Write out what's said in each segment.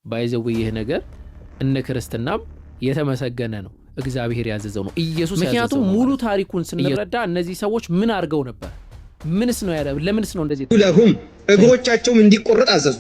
By the way ይህ ነገር እነ ክርስትናም የተመሰገነ ነው፣ እግዚአብሔር ያዘዘው ነው፣ ኢየሱስ። ምክንያቱም ሙሉ ታሪኩን ስንረዳ እነዚህ ሰዎች ምን አድርገው ነበር? ምንስ ነው ያለ? ለምንስ ነው እንደዚህ? لهم እግሮቻቸውም እንዲቆረጥ አዘዙ።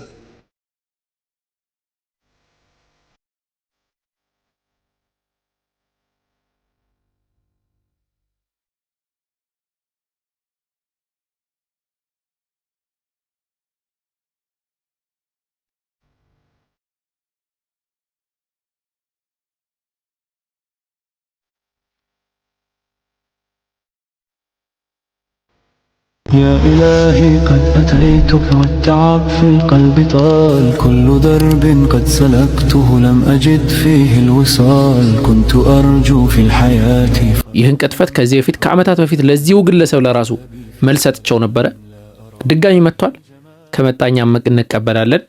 يا إلهي قد أتيتك والتعب في القلب طال، كل درب قد سلكته لم أجد فيه الوصال، كنت أرجو في الحياة ይህን ቅጥፈት ከዚህ በፊት ከዓመታት በፊት ለዚሁ ግለሰብ ለራሱ መልስ ሰጥቼው ነበረ። ድጋሚ መጥቷል። ከመጣኛ እንቀበላለን።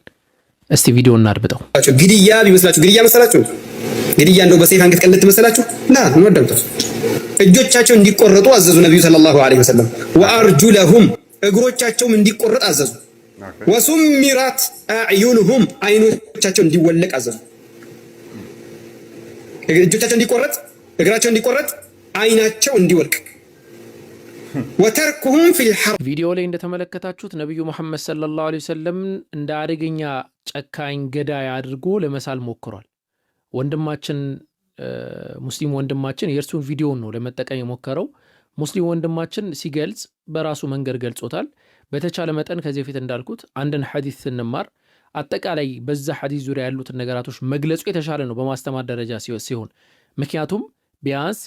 እስቲ ቪዲዮ እናድምጠው። ግድያ ቢመስላችሁ ግድያ መሰላችሁ? ግድያ እንደው በሰይፍ አንገት ቀለት መሰላችሁ? ና እንወደምጠው። እጆቻቸው እንዲቆረጡ አዘዙ ነብዩ صلى الله عليه وسلم። وأرجلهم እግሮቻቸውም እንዲቆረጥ አዘዙ። وسمرت أعينهم አይኖቻቸው እንዲወለቅ አዘዙ። እጆቻቸው እንዲቆረጥ፣ እግራቸው እንዲቆረጥ፣ አይናቸው እንዲወልቅ። وتركهم في الحر ቪዲዮ ላይ እንደተመለከታችሁት ነቢዩ መሐመድ صلى الله عليه وسلم እንደ አደገኛ ጨካኝ ገዳይ አድርጎ ለመሳል ሞክሯል። ወንድማችን ሙስሊም ወንድማችን የእርሱን ቪዲዮን ነው ለመጠቀም የሞከረው። ሙስሊም ወንድማችን ሲገልጽ በራሱ መንገድ ገልጾታል። በተቻለ መጠን ከዚህ በፊት እንዳልኩት አንድን ሐዲስ ስንማር አጠቃላይ በዛ ሐዲስ ዙሪያ ያሉትን ነገራቶች መግለጹ የተሻለ ነው በማስተማር ደረጃ ሲሆን፣ ምክንያቱም ቢያንስ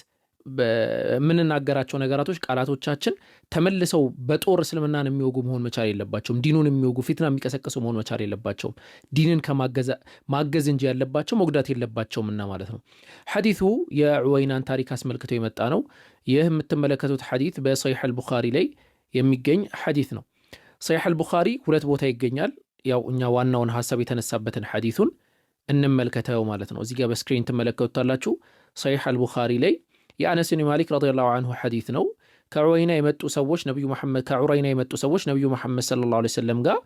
የምንናገራቸው ነገራቶች ቃላቶቻችን ተመልሰው በጦር እስልምናን የሚወጉ መሆን መቻል የለባቸውም። ዲኑን የሚወጉ ፊትና የሚቀሰቅሱ መሆን መቻል የለባቸውም። ዲንን ከማገዝ እንጂ ያለባቸው መጉዳት የለባቸውም እና ማለት ነው። ሐዲሱ የዑወይናን ታሪክ አስመልክቶ የመጣ ነው። ይህ የምትመለከቱት ሐዲት በሰሒሕ አልቡኻሪ ላይ የሚገኝ ሐዲት ነው። ሰሒሕ አልቡኻሪ ሁለት ቦታ ይገኛል። ያው እኛ ዋናውን ሀሳብ የተነሳበትን ሐዲቱን እንመልከተው ማለት ነው። እዚህ ጋር በ screen ትመለከቱታላችሁ። ሰሒሕ አልቡኻሪ ላይ የአነስ ብን ማሊክ رضي الله عنه ሐዲት ነው። ከዑረይና የመጡ ሰዎች ነብዩ መሐመድ ከዑረይና የመጡ ሰዎች ነብዩ መሐመድ صلى الله عليه وسلم ጋር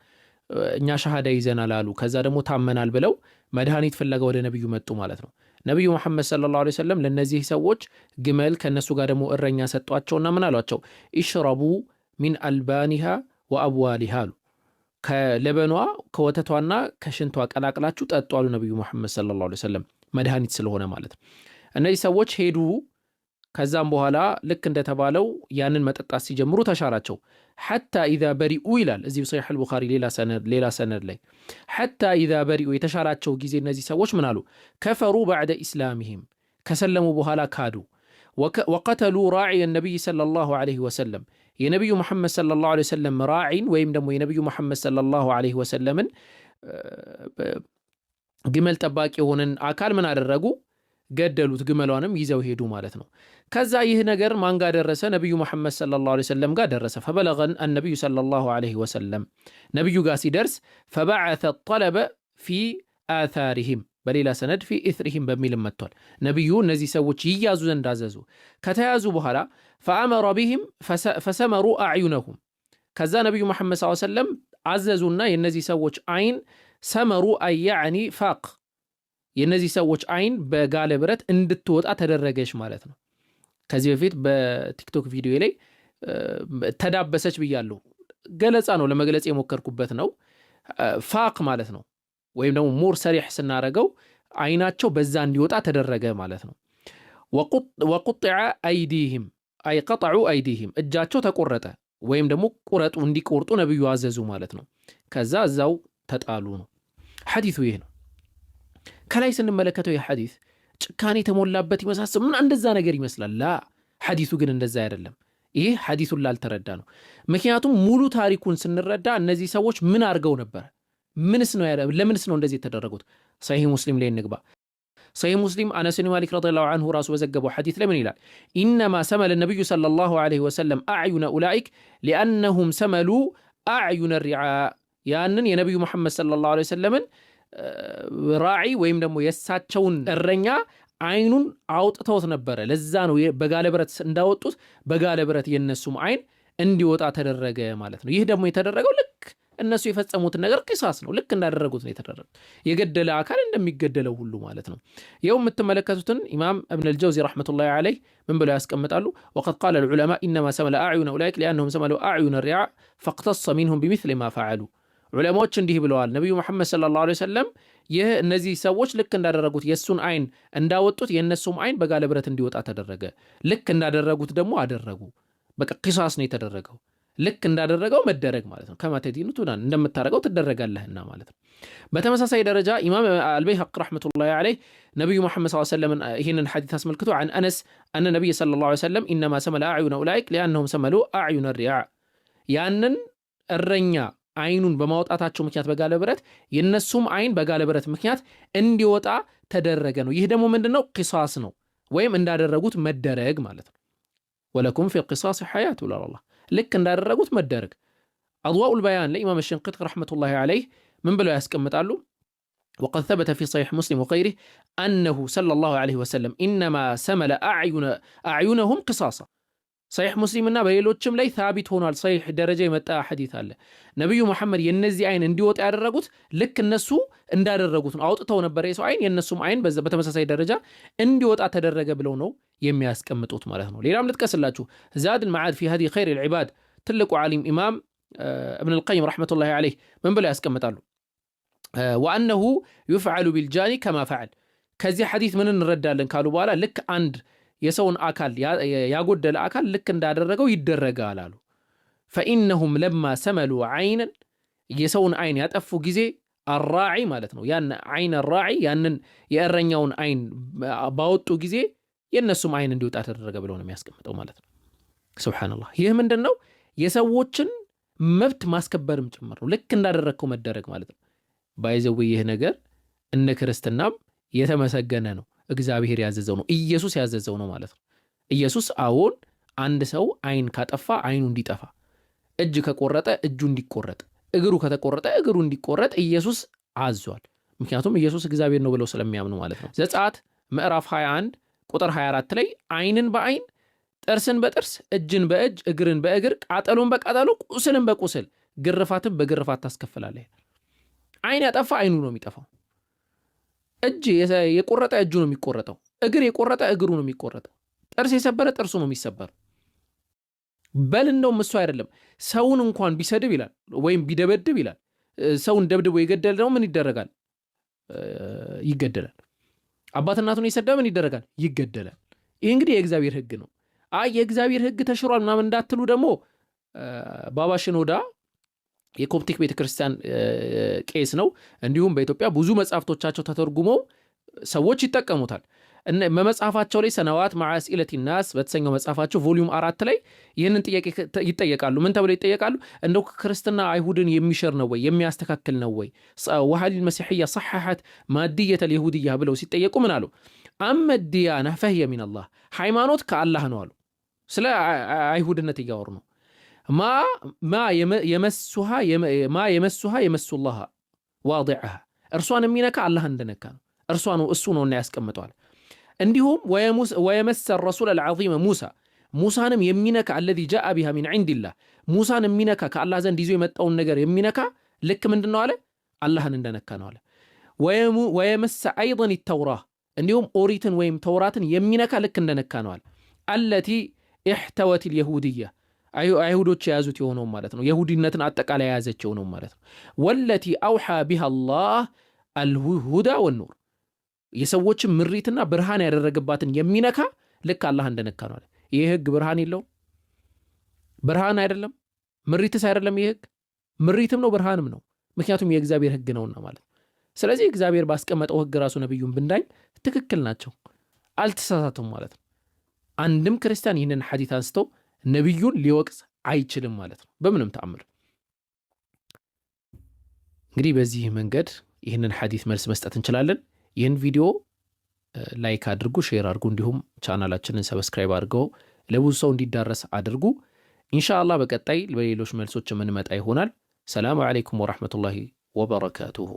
እኛ ሸሃዳ ይዘናል አሉ። ከዛ ደግሞ ታመናል ብለው መድኃኒት ፍለጋ ወደ ነብዩ መጡ ማለት ነው። ነብዩ መሐመድ صلى الله عليه وسلم ለእነዚህ ሰዎች ግመል ከእነሱ ጋር ደግሞ እረኛ ሰጧቸውና ምን አሏቸው? اشربوا من ألبانها وأبوالها አሉ። ከለበኗ ከወተቷና ከሽንቷ ቀላቅላችሁ ጠጡ አሉ ነብዩ መሐመድ صلى الله عليه وسلم መድኃኒት ስለሆነ ማለት ነው። እነዚህ ሰዎች ሄዱ። ከዛም በኋላ ልክ እንደተባለው ያንን መጠጣት ሲጀምሩ ተሻላቸው። حتى إذا برئوا ይላል እዚሁ ሰሒሕ አልቡኻሪ ሌላ ሰነድ ላይ حتى إذا برئوا የተሻላቸው ጊዜ እነዚህ ሰዎች ምን አሉ? كفروا بعد إسلامهم ከሰለሙ በኋላ ካዱ። وقتلوا راعي النبي صلى الله عليه وسلم የነቢዩ መሐመድ صلى الله عليه وسلم ራዒን ወይም ደግሞ የነቢዩ መሐመድ صلى الله عليه وسلم ን ግመል ጠባቂ የሆነን አካል ምን አደረጉ? ገደሉት። ግመሏንም ይዘው ሄዱ ማለት ነው። ከዛ ይህ ነገር ማን ጋር ደረሰ? ነቢዩ መሐመድ صلى الله عليه وسلم ጋር ደረሰ። فبلغ النبي صلى الله عليه وسلم ነቢዩ ጋር ሲደርስ فبعث طلب في آثارهم በሌላ ሰነድ في إثرهم በሚልም መጥቷል። ነቢዩ እነዚህ ሰዎች ይያዙ ዘንድ አዘዙ። ከተያዙ በኋላ فأمر بهم فسمروا أعينهم ከዛ ነቢዩ መሐመድ صلى الله عليه وسلم አዘዙና የእነዚህ ሰዎች አይን سمروا أي يعني فاق የእነዚህ ሰዎች አይን በጋለ ብረት እንድትወጣ ተደረገች ማለት ነው። ከዚህ በፊት በቲክቶክ ቪዲዮ ላይ ተዳበሰች ብያለሁ። ገለጻ ነው፣ ለመግለጽ የሞከርኩበት ነው። فاق ማለት ነው። ወይም ደግሞ more صريح ስናደርገው አይናቸው በዛ እንዲወጣ ተደረገ ማለት ነው። وقطع أيديهم أي قطعوا أيديهم እጃቸው ተቆረጠ ወይም ደግሞ ቁረጡ እንዲቆርጡ ነብዩ አዘዙ ማለት ነው። ከዛ እዛው ተጣሉ ነው። ሐዲሱ ይህ ነው። ከላይ ስንመለከተው ይህ ሐዲስ ጭካኔ የተሞላበት ይመሳሰል ምን እንደዛ ነገር ይመስላል። لا ሐዲሱ ግን እንደዛ አይደለም። ይህ ሐዲሱን ላልተረዳ ነው። ምክንያቱም ሙሉ ታሪኩን ስንረዳ እነዚህ ሰዎች ምን አድርገው ነበር? ምንስ ነው ያለ? ለምንስ ነው እንደዚህ የተደረጉት? ሰሒህ ሙስሊም ላይ እንግባ። ሰሒህ ሙስሊም አነስ ብን ማሊክ رضي الله عنه ራሱ በዘገበው ሐዲስ ላይ ምን ይላል? إنما سمل النبي صلى الله عليه وسلم أعين أولئك لأنهم سملوا أعين الرعاء ያንን የነቢዩ መሐመድ صلى الله عليه وسلم ን راعي ወይም ደግሞ የእሳቸውን እረኛ አይኑን አውጥተውት ነበረ። ለዛ ነው በጋለ ብረት እንዳወጡት በጋለ ብረት የነሱም አይን እንዲወጣ ተደረገ ማለት ነው። ይህ ደግሞ የተደረገው ልክ እነሱ የፈጸሙትን ነገር ቂሳስ ነው። ልክ እንዳደረጉት ነው የተደረጉት። የገደለ አካል እንደሚገደለው ሁሉ ማለት ነው። ይኸው የምትመለከቱትን ኢማም እብን አልጀውዚ رحمة الله عليه ምን ብለው ያስቀምጣሉ? وقد قال العلماء إنما سمل أعين أولئك لأنهم سملوا أعين الرعاء فاقتص منهم بمثل ما فعلوا። ዑለማዎች እንዲህ ብለዋል። ነቢዩ መሐመድ صلى الله عليه وسلم ይህ እነዚህ ሰዎች ልክ እንዳደረጉት የእሱን አይን እንዳወጡት የእነሱም አይን በጋለ ብረት እንዲወጣ ተደረገ። ልክ እንዳደረጉት ደግሞ አደረጉ። በቃ ቂሳስ ነው የተደረገው። ልክ እንዳደረገው መደረግ ማለት ነው። كما تدين تدان እንደምታደረገው ትደረጋለህና ማለት ነው። በተመሳሳይ ደረጃ ኢማም አልበይሀቅ رحمة الله عليه ነቢዩ መሐመድ صلى الله عليه وسلم ይህንን ሐዲስ አስመልክቶ عن أنس أن النبي صلى الله عليه وسلم إنما سمل أعين أولئك لأنهم سملوا أعين الرعاء ያንን እረኛ አይኑን በማውጣታቸው ምክንያት በጋለ ብረት የእነሱም አይን በጋለ ብረት ምክንያት እንዲወጣ ተደረገ ነው። ይህ ደግሞ ምንድን ነው? ቂሳስ ነው፣ ወይም እንዳደረጉት መደረግ ማለት ነው። ولكم في القصاص حياة ብሏል አላህ። ልክ እንዳደረጉት መደረግ። አድዋኡል በያን ለኢማም ሸንቂጥ رحمة الله عليه ምን ብለው ያስቀምጣሉ? وقد ثبت في صحيح مسلم وغيره أنه صلى الله عليه وسلم إنما سمل أعينهم قصاصا። ሰሒሕ ሙስሊምና በሌሎችም ላይ ሳቢት ሆኗል። ሰሒሕ ደረጃ የመጣ ሐዲት አለ። ነቢዩ መሐመድ የነዚህ አይን እንዲወጣ ያደረጉት ልክ እነሱ እንዳደረጉት ነው። አውጥተው ነበረ የሰው አይን፣ የእነሱም አይን በተመሳሳይ ደረጃ እንዲወጣ ተደረገ ብለው ነው የሚያስቀምጡት ማለት ነው። ሌላም ልጥቀስላችሁ። زاد المعاد في هدي خير العباد ትልቁ ዓሊም ኢማም እብን ልቀይም رحمة الله عليه ምን ብለው ያስቀምጣሉ? وأنه يفعل بالجاني كما فعل። ከዚህ ሐዲት ምን እንረዳለን ካሉ በኋላ ልክ አንድ የሰውን አካል ያጎደለ አካል ልክ እንዳደረገው ይደረጋል አሉ። فإنهم لما سملوا عين የሰውን አይን ያጠፉ ጊዜ الراعي ማለት ነው። ያን عين الراعي ያንን የእረኛውን አይን ባወጡ ጊዜ የእነሱም አይን እንዲወጣ ተደረገ ብለው ነው የሚያስቀምጠው ማለት ነው። سبحان الله። ይህ ምንድን ነው? የሰዎችን መብት ማስከበርም ጭምር ነው። ልክ እንዳደረግከው መደረግ ማለት ነው። by the way ይህ ነገር እንደ ክርስትናም የተመሰገነ ነው። እግዚአብሔር ያዘዘው ነው። ኢየሱስ ያዘዘው ነው ማለት ነው። ኢየሱስ አዎን አንድ ሰው አይን ካጠፋ አይኑ እንዲጠፋ፣ እጅ ከቆረጠ እጁ እንዲቆረጥ፣ እግሩ ከተቆረጠ እግሩ እንዲቆረጥ ኢየሱስ አዟል። ምክንያቱም ኢየሱስ እግዚአብሔር ነው ብለው ስለሚያምኑ ማለት ነው። ዘጸአት ምዕራፍ 21 ቁጥር 24 ላይ አይንን በአይን ጥርስን በጥርስ እጅን በእጅ እግርን በእግር ቃጠሎን በቃጠሎ ቁስልን በቁስል ግርፋትን በግርፋት ታስከፍላለህ። አይን ያጠፋ አይኑ ነው የሚጠፋው። እጅ የቆረጠ እጁ ነው የሚቆረጠው። እግር የቆረጠ እግሩ ነው የሚቆረጠው። ጥርስ የሰበረ ጥርሱ ነው የሚሰበረው። በል እንደውም እሱ አይደለም ሰውን እንኳን ቢሰድብ ይላል ወይም ቢደበድብ ይላል። ሰውን ደብድቦ የገደለ ደግሞ ምን ይደረጋል? ይገደላል። አባት እናቱን የሰደበ ምን ይደረጋል? ይገደላል። ይህ እንግዲህ የእግዚአብሔር ሕግ ነው። አይ የእግዚአብሔር ሕግ ተሽሯል ምናምን እንዳትሉ ደግሞ ባባ ሽኖዳ የኮፕቲክ ቤተክርስቲያን ቄስ ነው። እንዲሁም በኢትዮጵያ ብዙ መጽሐፍቶቻቸው ተተርጉመው ሰዎች ይጠቀሙታል። በመጽሐፋቸው ላይ سنوات مع أسئلة الناس በተሰኘው መጽሐፋቸው volume 4 ላይ ይህንን ጥያቄ ይጠየቃሉ። ምን ተብለው ይጠየቃሉ? እንደው ክርስትና አይሁድን የሚሽር ነው ወይ የሚያስተካክል ነው ወይ? وهل المسيحية صححت مادية اليهودية ብለው ሲጠየቁ ምን አሉ? أما الديانة فهي من الله ሃይማኖት ከአላህ ነው አሉ። ስለ አይሁድነት እያወሩ ነው። ما يمسها يمس الله واضعها እርሷን የሚነካ አላህ እንደነካ ነው። እርሷ ነው እሱ ነውና ያስቀምጠዋል። እንዲሁም ويمس الرسول العظيم موسى ሙሳንም የሚነካ الذي جاء بها من عند الله ሙሳን የሚነካ ከአላህ ዘንድ ይዞ የመጣውን ነገር የሚነካ ልክ ምንድን ነው አለ አላህን እንደነካ ነው አለ። ويمس أيضا التوراة እንዲሁም ኦሪትን ወይም ተውራትን የሚነካ ልክ እንደነካ ነው አለ። التي احتوت اليهودية አይሁዶች የያዙት የሆነው ማለት ነው። የሁዲነትን አጠቃላይ የያዘች የሆነው ማለት ነው። والتي أوحى بها الله الهدى والنور የሰዎችን ምሪትና ብርሃን ያደረገባትን የሚነካ ልክ አላህ እንደነካ ነው አለ። ይህ ህግ ብርሃን የለውም? ብርሃን አይደለም? ምሪትስ አይደለም? ይህ ህግ ምሪትም ነው ብርሃንም ነው። ምክንያቱም የእግዚአብሔር ህግ ነውና ማለት ነው። ስለዚህ እግዚአብሔር ባስቀመጠው ህግ ራሱ ነቢዩን ብንዳኝ ትክክል ናቸው፣ አልተሳሳቱም ማለት ነው። አንድም ክርስቲያን ይህንን ሐዲት አንስተው ነቢዩን ሊወቅስ አይችልም ማለት ነው በምንም ተአምር። እንግዲህ በዚህ መንገድ ይህንን ሐዲት መልስ መስጠት እንችላለን። ይህን ቪዲዮ like አድርጉ፣ share አድርጉ፣ እንዲሁም ቻናላችንን subscribe አድርገው ለብዙ ሰው እንዲዳረስ አድርጉ። ኢንሻአላህ በቀጣይ በሌሎች መልሶች የምንመጣ ይሆናል። ሰላሙ ዓለይኩም ወራህመቱላሂ ወበረካቱሁ።